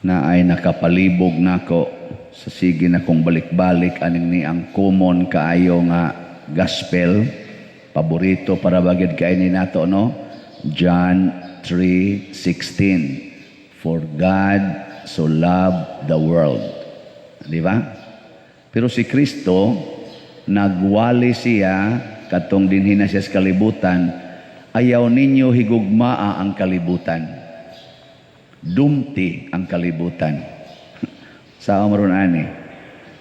Naay nakapalibog nako sa sige na kong balik-balik aning ni ang common kaayo nga gospel, paborito para bagid kay ni nato, no? John 3:16, "For God so loved the world." Di ba? Pero si Kristo, nagwali siya katong dinhi na siya sa kalibutan, "Ayaw ninyo higugmaa ang kalibutan. Dumti ang kalibutan." Sa maron ani.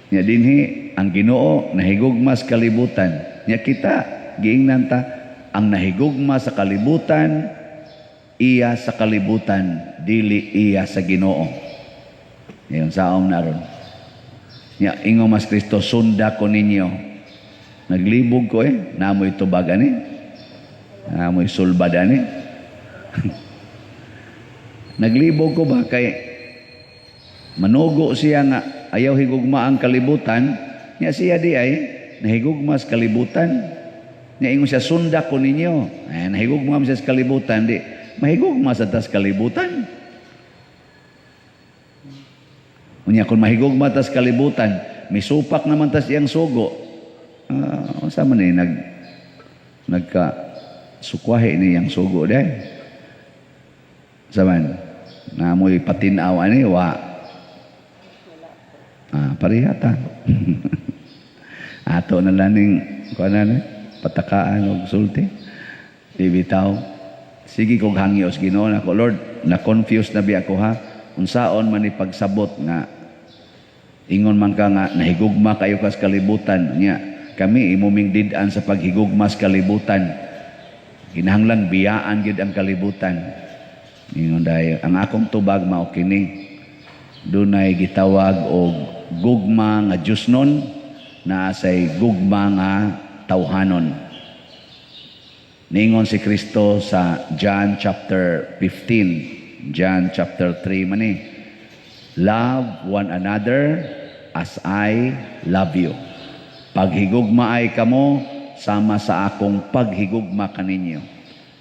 Nya dinhi ang Ginoo nahigugma sa kalibutan. Nya kita giingnan ta, ang nahigugma sa kalibutan, iya sa kalibutan, dili iya sa Ginoo. Ngayon saom na ron. Nya ingon mas Kristo, "Sunda ko ninyo." Naglibog ko eh. Namoy tubag ani. Namoy sulbad ani. Naglibog ko ba kay manugo siya nga ayaw higugma ang kalibutan, nya siya di ay nahigugma sa kalibutan. Nya ingon siya, "Sunda ko ninyo." Eh, nahigugma siya sa kalibutan, di mahigugma sa tas kalibutan. Unya kung mahigugma tas kalibutan, misupak naman tas iyang sugo. Unsa man ni nagka sukwahi ni iyang sugo day. Saman, namoy patinaw ani wa. Ah, parehata. Ato na lang ning kuan na patakaan og sulti. Di bitaw. Sige kog hangyo sa Ginoo nako, "Lord, na-confuse na biya ko ha. Unsaon man ni pagsabot nga ingon man ka nga nahigugma kayo kas kalibutan nya kami imo ming did-an sa paghigugma sa kalibutan. Kinahanglan biyaan gid ang kalibutan." Ingon dayon, ang akong tubag mao kini: dunay gitawag og gugma nga Diyosnon, naa say gugma nga tawhanon. Ningon si Kristo sa John chapter 15, John chapter 3 man ni, "Love one another as I love you." Paghigugma ay kamo sama sa akong paghigugma kaninyo.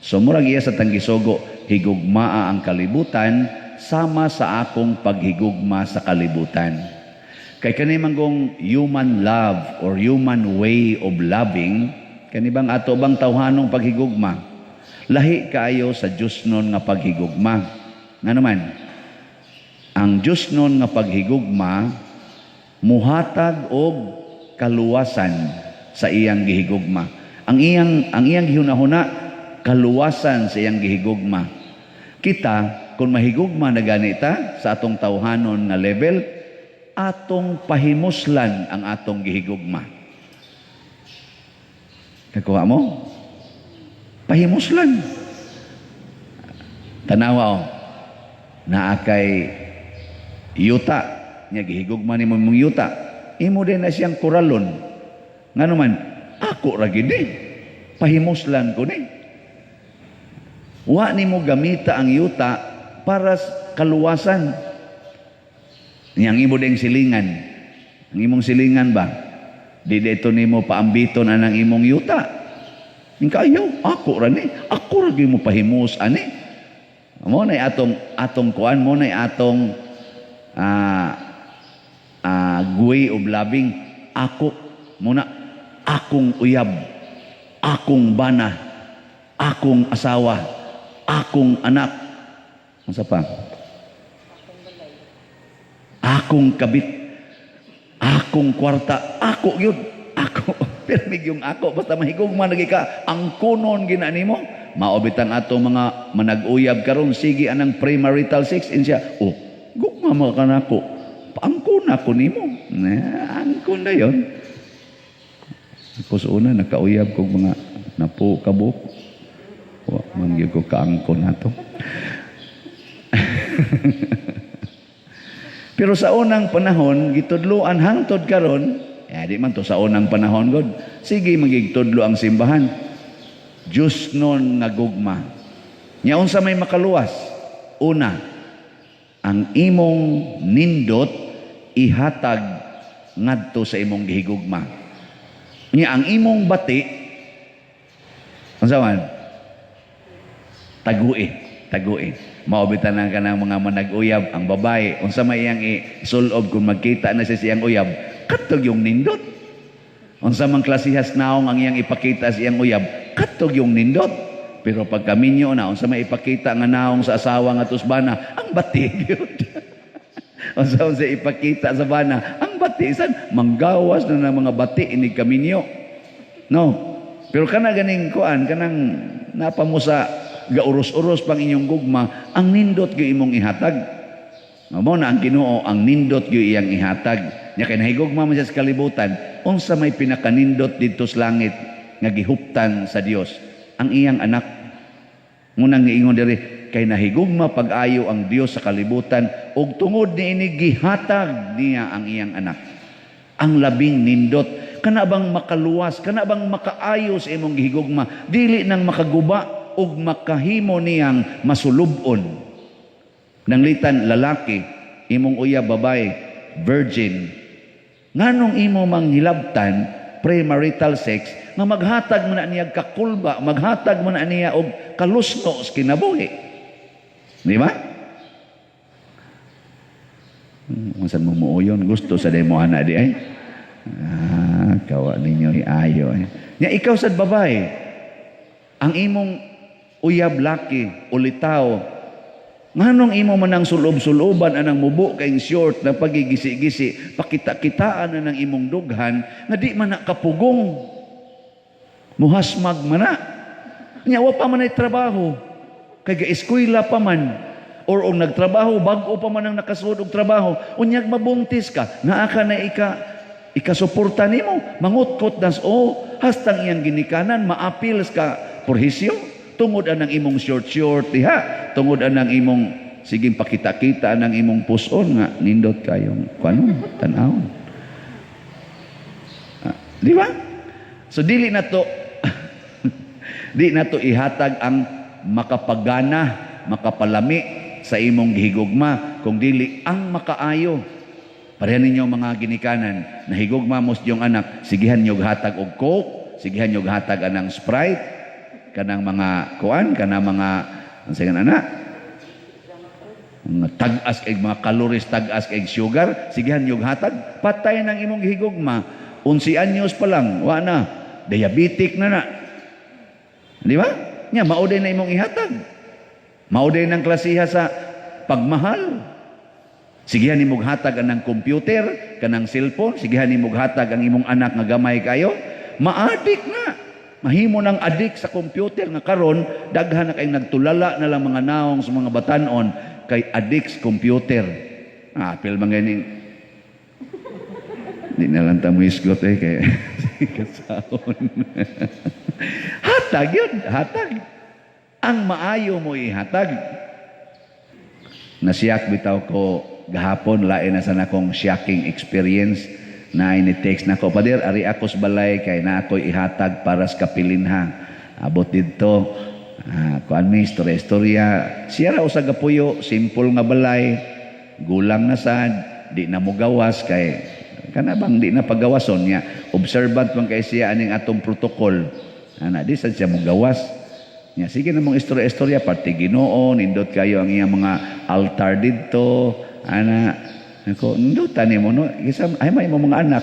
So murag iya sa tanggisugo, higugmaa ang kalibutan sama sa akong paghigugma sa kalibutan. Kay kani manggong human love or human way of loving, kani bang ato bang tawhanong paghigugma, lahi kaayo sa Diyosnon nga paghigugma. Nga naman, ang Diyosnon nga paghigugma muhatag og kaluwasan sa iyang gihigugma. Ang iyang gihunahuna, kaluwasan sa iyang gihigugma. Kita kung mahigugma na ganita sa atong tawhanon nga level, atong pahimuslan ang atong gihigugma. Kakuha mo? Pahimuslan. Tanawa oh. Naa kay yuta, nya gihigugma nimo imong yuta. Imo din na siyang kuralon. Ngano man, ako ra gid eh. Pahimuslan ko ni. Wa nimo gamita ang yuta para sa kaluwasan. Niyang imo ding silingan. Ang imong silingan ba? Di dito nimo paambiton anang imong yuta. Ning kayo, ako ra ni. Ako ra gyud mo pahimus ani. Mo na atong atong kuan, mo na atong way of loving. Ako muna, akong uyab, akong bana, akong asawa, akong anak. Unsa pa? Akong kabit, akong kwarta, ako yun, ako. Pirmig yung ako, basta mahigugma lagi ka, ang kunon gina nimo. Mao bitang ato mga manag-uyab karon, sige anang premarital sex in siya. Oh, gugma mo ka nako. Paangkon ako nimo. Na, angkon na yon. Ako sa una, nakauyab kog mga napo kabuk. Wa man gyud ko kaangkon nato. Pero sa unang panahon, gitudloan hangtod karon, eh, di man to sa unang panahon god. Sige magigtudlo ang simbahan. Diyosnon nga gugma. Nya unsa may makaluwas? Una, ang imong nindot ihatag ngadto sa imong gihigugma. Nya ang imong bati, unsa man? Tagui. Tagui. Mao bitaw nang kanang mga manag-uyab, ang babae, unsa may iyang isulob kung magkita na siya siyang uyab, katog yung nindot. Unsa man klasihas naong ang iyang ipakita sa iyang uyab, katog yung nindot. Pero pag kaminyo na, unsa may ipakita nga naong sa asawa nga tusbana, ang bati gyud. Unsa unsa ipakita sa bana, ang bati san manggawas na ng mga bati inig kaminyo. No. Pero kana ganing kuan, kanang napa mo sa gauros-uros pang inyong gugma, ang nindot gyud imong ihatag. Mao na ang Ginoo, ang nindot gyud iyang ihatag. Nya kay nahigugma man siya sa kalibutan, unsa may pinakanindot didto sa langit nga gihuptan sa Dios? Ang iyang anak. Munang giingon diri, kay nahigugma pag-ayo ang Dios sa kalibutan ug tungod niini gihatag niya ang iyang anak. Ang labing nindot, kana bang makaluwas, kana bang makaayo sa imong gihigugma, dili nang makaguba ug makahimo niyang masulubon. Nanglitan lalaki, imong uyab babae, virgin. Nganong imo manghilabtan premarital sex nga maghatag man na niya kakulba, maghatag man na niya og kalusno sa kinabuhi? Di ba? Unsan mo muuyon, gusto sa demo ana di ay. Ah, kawa ninyo iayo eh. Nya ikaw sad babae, ang imong uyab laki, ulitaw, nganong imo man ang sulob-suloban anang mubo kayong short na pagigisi-gisi, pakita-kitaan na ng imong dughan, nga di man na kapugong. Muhasmag man na. Nya wa pa man ay trabaho. Kay ga-eskwela pa man. Or og nagtrabaho, bag-o pa man ang nakasuod og trabaho, unyag mabuntis ka, naa ka na ikasuporta nimo, mangutkot das o hastang iyang ginikanan, maapil ka purhisyo, tungod anang imong short-short diha, tungod anang imong sige pakita-kita anang imong puson nga nindot kayong kuano tan-awon. Ah, di ba? So dili na to ihatag ang makapagana, makapalami sa imong gihigugma, kung dili ang makaayo. Pareha ninyo mga ginikanan, nahigugma mo sa iyong anak, sigihan nyo hatag og Coke, sigihan nyo hatag anang Sprite, kanang mga kuan, kanang mga ang sige anak, mga tag-as kay mga calories, tag-as kay sugar, sigihan nyo hatag, patay ng imong gihigugma. 11 anyos pa lang, wa na, diabetic na na. Di ba? Nya mao na imong ihatag. Mao ng klasiha sa pagmahal. Sigihan nimo hatag anang computer, kanang cellphone, sigihan nimo hatag ang imong anak nga gamay kayo, maadik na. Mahimo ng adik sa computer nga karon daghan na kay nagtulala na lang mga naong sa mga batanon kay adik sa computer. Ah, apil man ganing di na lang ta mo isgot eh kay kasaon. Hatag yun, hatag. Ang maayo mo ihatag. Nasiyak bitaw ko gahapon, lain na sana akong shocking experience na ini-text na ko, "Pader, ari ako sa balay kay na ako'y ihatag para sa kapilinha." Abot didto, kuan mi, istorya istorya. Siya ra usa gapuyo, simple nga balay, gulang na sad, di na mo gawas kay kana bang di na pagawason niya. Observant man kay siya aning atong protocol. Ana, di sad siya mo gawas. Nya sige na mong istorya-istorya parte Ginoo, nindot kayo ang iyang mga altar didto. Ana, ako nindutan nimo no, isa ay may mo mga anak.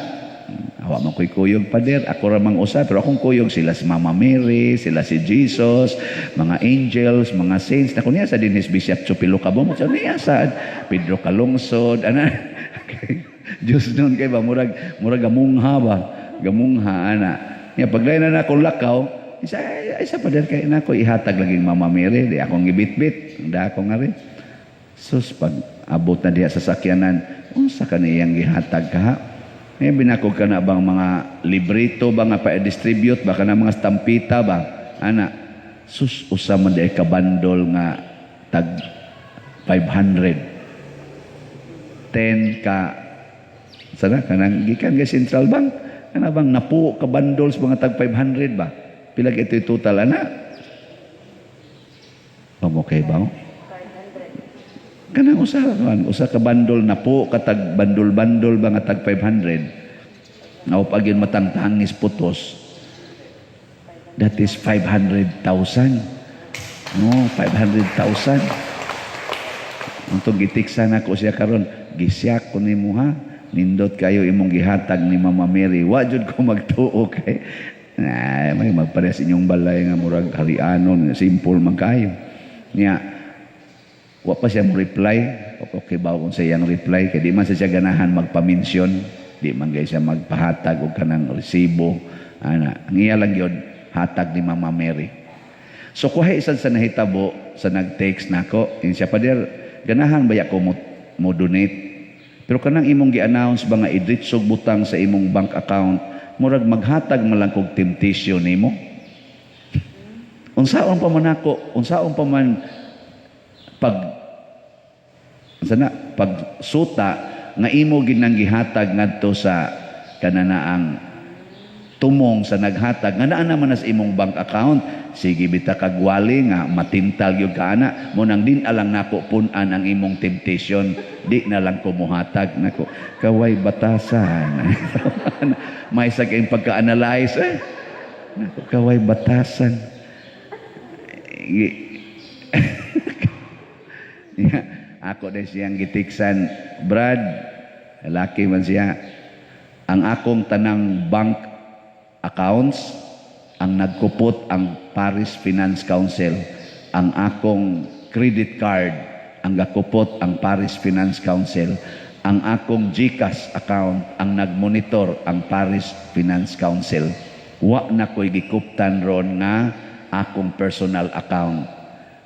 Awa man ko'y kuyog, pader, ako ra mang usa, pero akong kuyog sila si Mama Mary, sila si Jesus, mga angels, mga saints. Nako niya sa dinhis Bishop Chupilo Kabong, so niya sa Pedro Calungsod, ana. Diyos nun kay ba murag murag gamungha ba, gamungha ana. Nya paglain na nako lakaw, isa isa pader kay nako ihatag laging Mama Mary, di akong gibitbit, da ako nga rin. Sus, pag abot na diha sa sakyanan, unsa ka niyang gihatag ka? Eh, binakog ka na bang mga librito ba nga pa-distribute ba ka na mga stampita ba? Ana, sus, usa man di ka bandol nga tag 500. 10 ka sana kanang gikan kay Central Bank kana bang napuo ka bundles mga tag 500 ba, pila ito total ana mo kay ba kanang usa kan usa ka bundle, napuo ka tag bandol-bandol ba nga tag 500 nga pagin matang tangis putos, that is 500,000. No, 500,000. Untong gitiksan ako siya karon, gisyak ko nimo ha. Nindot kayo imong gihatag ni Mama Mary. Wa jud ko magtuo kay ay, may magpares inyong balay nga murag harianon, simple man kayo. Nya, wa pa siya mo reply. Okay ba kung sa iyang reply kay di man siya ganahan magpa-mention, di man gay siya magpahatag og kanang resibo. Ana, ang iya lang yun, hatag ni Mama Mary. So kuhay sad sa nahitabo sa nag-text nako, in siya, "Pader, ganahan ba ko mo donate? Pero kanang imong gi-announce ba nga idritsog butang sa imong bank account, murag maghatag man lang kog temptation nimo. Unsaon pa man ako, unsaon pa man pag sana pag suta nga imo ginang gihatag ngadto sa kananaang tumong sa naghatag nga naa naman na sa imong bank account? Sige bita kagwali nga matintal gyud ka ana mo nang din alang nako pun-an ang imong temptation, di na lang ko mohatag." Nako, kaway batasan. May sa kayong pagka-analyze eh. Nako, kaway batasan. Yeah, ako din siyang gitiksan, "Brad," laki man siya, "ang akong tanang bank accounts, ang nagkupot ang Parish Finance Council. Ang akong credit card, ang gakupot ang Parish Finance Council. Ang akong GCash account, ang nagmonitor ang Parish Finance Council. Wa na ko'y gikuptan ron nga akong personal account.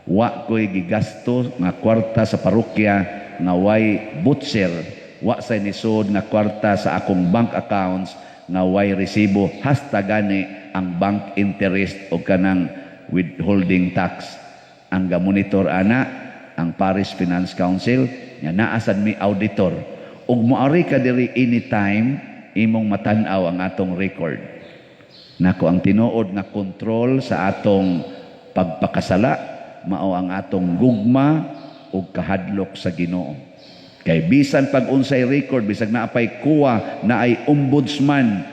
Wa ko'y gigasto nga kwarta sa parokya nga way voucher. Wa say nisod nga kwarta sa akong bank accounts nga way resibo, hasta gani ang bank interest o kanang withholding tax. Ang gamonitor ana ang Parish Finance Council nga naa sad mi auditor ug moari ka diri anytime, imong matan-aw ang atong record." Nako, ang tinuod nga kontrol sa atong pagpakasala mao ang atong gugma ug kahadlok sa Ginoo. Kay bisan pag unsay record, bisag naa pay kuwa, naay ombudsman,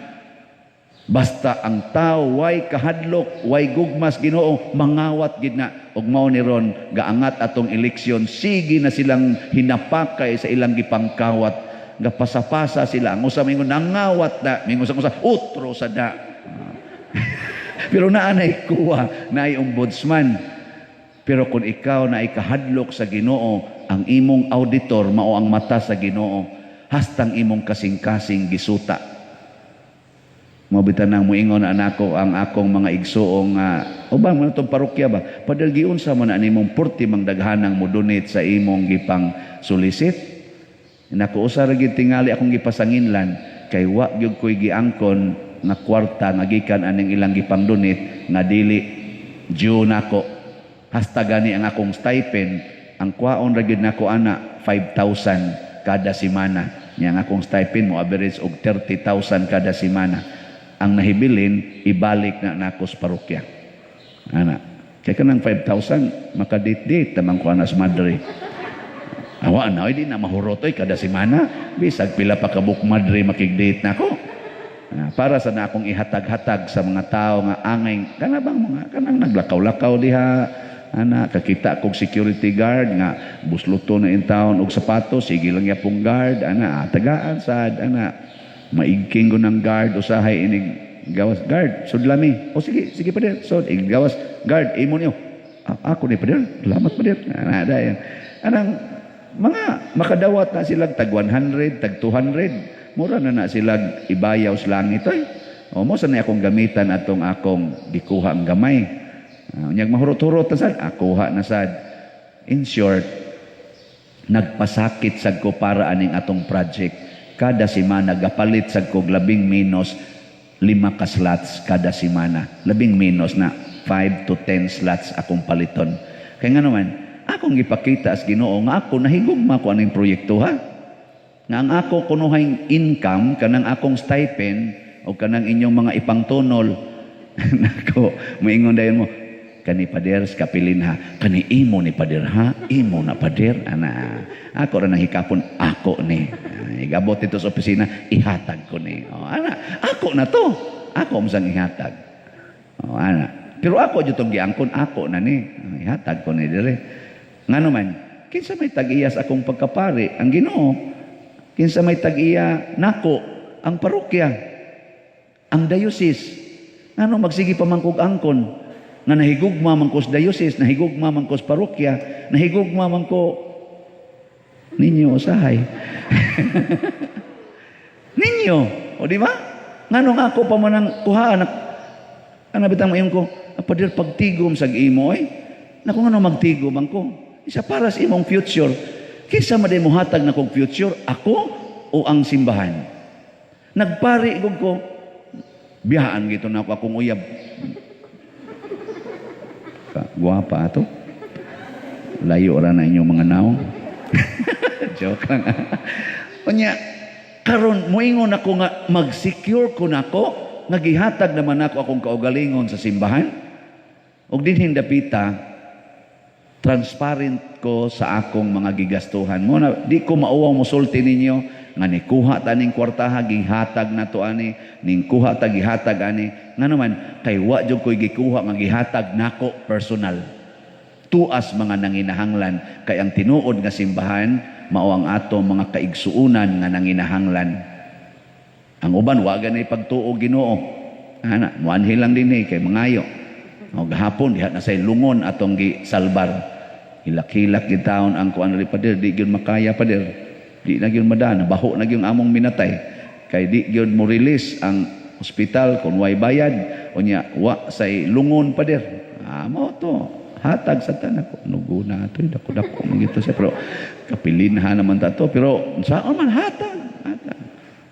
basta ang tao way kahadlok, way gugmas Ginoo, mangawat gid na. Ug mao ni ron gaangat atong eleksyon, sige na silang hinapakay sa ilang gipangkawat, gapasapasa sila. Ang usa mingon nangawat na, mingon sa usa utro sa da. Pero naa nay kuwa, naay ombudsman. Pero kung ikaw na kahadlok sa Ginoo, ang imong auditor mao ang mata sa Ginoo, hastang imong kasing-kasing gisuta. Mao bitaw nang muingon na nako ang akong mga igsuong nga uban mo na tong parokya ba. "Pader, giunsa man na nimong purti mang daghanang mo donate sa imong gipang solicit?" Nako, usa ra gyud tingali akong gipasanginlan kay wa gyud ko'y giangkon nga kwarta nga gikan aning ilang gipang donate nga dili due nako. Hasta gani ang akong stipend, ang kwaon ra gyud nako ana 5,000 kada semana. Nya ang akong stipend mo average og 30,000 kada semana. Ang nahibilin ibalik na nako sa parokya. Ana. Kay kanang 5,000 makadate-date tamang kuha na sa madre. Awa na, di na mahurot oy kada semana. Bisag pila pa ka buok madre makig-date na ako. Ah, para sa na akong ihatag-hatag sa mga tao nga angay kana bang mga kanang naglakaw-lakaw diha ana, kakita kog security guard nga busluto na in town og sapatos, sige lang yapong guard ana, ah, tagaan sad ana, maigking ko ng guard usahay inig gawas, "Guard, sudlami." "O sige, sige pader." So ig gawas, "Guard, imo niyo." "Ah, ako ni pader, salamat pader." Ana dayon anang mga makadawat na sila tag 100, tag 200, mura na na sila ibayaw sa langit oy. O mo sa na akong gamitan atong akong gikuha ang gamay. Unyag mahurot-hurot na sad, akuha na sad. In short, nagpasakit sad ko para aning atong project. Kada semana gapalit sad ko labing menos 5 ka slots kada semana. Labing menos na 5 to 10 slots akong paliton. Kaya nga naman, akong gipakita sa Ginoo nga ako nahigugma ko aning proyekto ha. Nga ang ako kunuhay income kanang akong stipend o kanang inyong mga ipangtunol. Nako, moingon dayon mo, "Kani pader kapilin ha, kani imo ni pader ha, imo na pader." Ana, ako ra nang hikapon ako ni. Ay, gabot dito sa opisina, ihatag ko ni. O, ana, ako na to. Ako masang ihatag. O, ana. Pero ako jud tong giangkon, ako na ni. Ihatag ko ni dire. Ngano man, kinsa may tag-iya sa akong pagkapari? Ang Ginoo. Kinsa may tag-iya nako? Ang parokya. Ang diocese. Ngano magsige pa man kog angkon? Nga nahigugma man ko sa diocese, nahigugma man ko sa parokya, nahigugma man ko ninyo usahay. Ninyo, o di ba? Ngano nga ako pa man ang kuhaan, ana bitang mayon ko, "Pader, pagtigom sa imo eh." Naku, ngano magtigom ang ko? Isa para sa imong future. Kinsa man mo hatag na kong future, ako o ang simbahan? Nagpari gud ko, biyaan gito na ako akong uyab. Ka, guwapa ato. Layo ra na inyong mga naong. Joke lang. Unya, karon moingon ako nga mag-secure ko nako nga gihatag naman ako akong kaugalingon sa simbahan. Ug dinhing dapita, transparent ko sa akong mga gigastuhan. Mo na di ko mauwaw mosulti ninyo nga nikuha ta ning kwartaha, gihatag na to ani, ning kuha ta, gihatag ani. Nga naman kay wa jud ko'y gikuha nga gihatag nako personal. Tuas mga nanginahanglan, kay ang tinuod nga simbahan mao ang ato mga kaigsuunan nga nanginahanglan. Ang uban wa gani pagtuo Ginoo. Ana, muanhi lang dinhi kay mangayo. O gahapon diha na say lungon atong gisalbar. Hilak-hilak gid taon ang kuan ri, pader, di gyud makaya, pader. Di na gyud madana, baho na gyud among minatay. Kay di gyud mo release ang ospital kung way bayad. Unya wa say lungon, pader. Ah, mao to. Hatag sa tanan ko. Nuguna ato, dako-dako man gito siya, pero kapilinha naman ta to, pero saan man hatag. Hatag.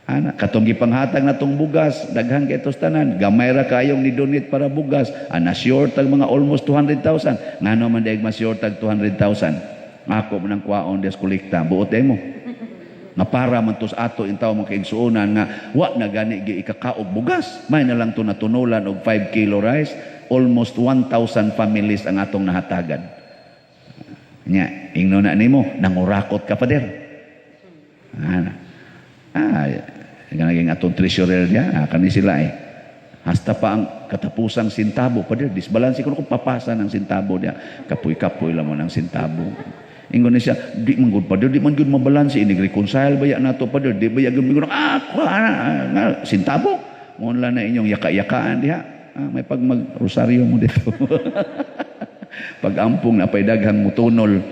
Ana, katong gipanghatag na tong bugas, daghan kay tos tanan. Gamay ra kayong ni donate para bugas. Ana short tag mga almost 200,000. Ngano man daig ma short tag 200,000? Ako man ang kwaon des kolekta. Buot mo. Nga para man tos ato intaw mga kaigsuonan nga wa na gani gi ikakaog bugas. May na lang to natunulan og 5 kilo rice. Almost 1,000 families ang atong nahatagan. Nya, ingno na nimo, nangurakot ka, pader. Ana. Ah, naging atong treasurer niya, kani sila eh. Hasta pa ang katapusang sintabo, pader, disbalanse ko kung papasa ng sintabo niya. Kapoy-kapoy lang mo ng sintabo. Ingon ni siya, "Di man gud, pader, di man gud mabalanse, inig-reconcile ba ya nato, pader, di ba ya gud?" Ingon, kuha na, nga, sintabo. Mo lang na inyong yaka-yakaan diha. Ah, may pag mag-rosaryo mo dito. Pag ampong na pay daghang mutunol.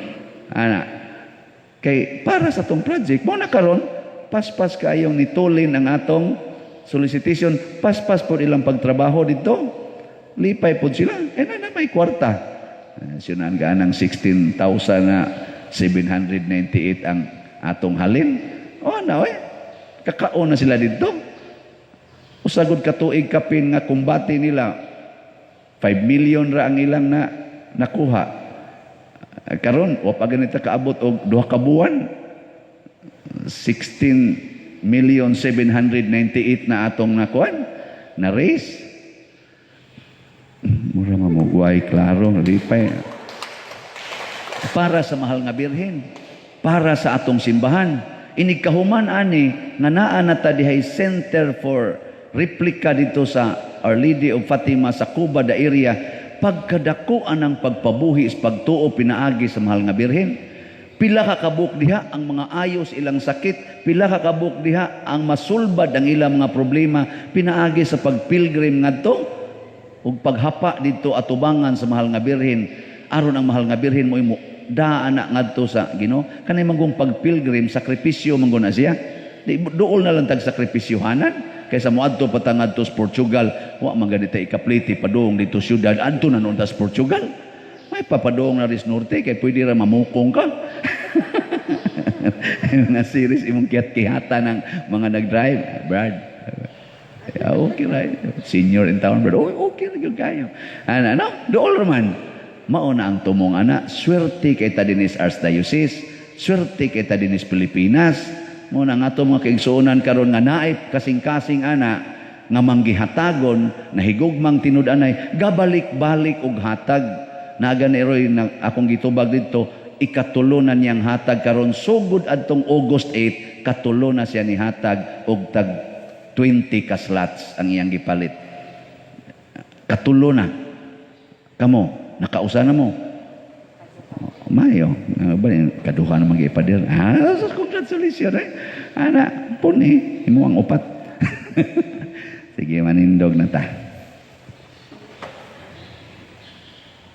Ana. Kay para sa tong project, mo na karon paspas kayong nitulin ang atong solicitation, paspas po ilang pagtrabaho dito. Lipay po sila. Eh na, na may kwarta. Sinuan ka ng 16,000 na 798 ang atong halin. O na, eh. Kakaon na sila dito. Usagod katuig kapin nga kumbate nila, 5 million ra ang ilang na nakuha. Karon wa pa ganita kaabot og 2 ka buwan. 16 million 798 na atong nakuan na raise. Mura mamugway klaro lipay. Para sa mahal nga Birhen, para sa atong simbahan. Inig kahuman ani nga naa na ta dihay center for replica dito sa Our Lady of Fatima sa Cubada area, pagkadakuan ng pagpabuhi sa pagtuo pinaagi sa mahal nga Birhen. Pila ka kabuk diha ang mga ayos ilang sakit, pila ka kabuk diha ang masulbad ang ilang mga problema pinaagi sa pagpilgrim ngadto ug paghapa didto atubangan sa mahal nga Birhen, aron ang mahal nga Birhen mo imo daan na ngadto sa Ginoo. Kanay manggong pagpilgrim, sakripisyo man na siya. Di duol na lang tag sakripisyohanan kaysa moadto pa ta ngadto sa Portugal. Wa man ganita ikapliti padung dito syudad, adto na noon ta sa Portugal. May papadung na ris norte kay pwede ra mamukong ka. Mga series imong kihata ng mga nag-drive, "Brad, yeah, okay right. Senior in town, brad. Oh, okay ra gyud kayo." Ana, no? Dool raman. Mao na ang tumong ana. Swerte kay ta dinis Archdiocese. Swerte kay ta dinis Pilipinas. Mao na nga ato mga kaigsuonan karon nga naay kasing-kasing ana nga manggihatagon, nahigugmang tinud-anay, gabalik-balik og hatag. Naga ni Roy na akong gitubag didto, ikatulo na niyang hatag karon sugod adtong August 8, katulo na siya ni hatag og tag 20 ka slots ang iyang gipalit. Katulo na. Kamo, nakausa na mo? Mayo, ba, kaduha na mag-ipadir. Ah, congratulations eh. Ana, puni, imo ang upat. Sige, manindog na ta.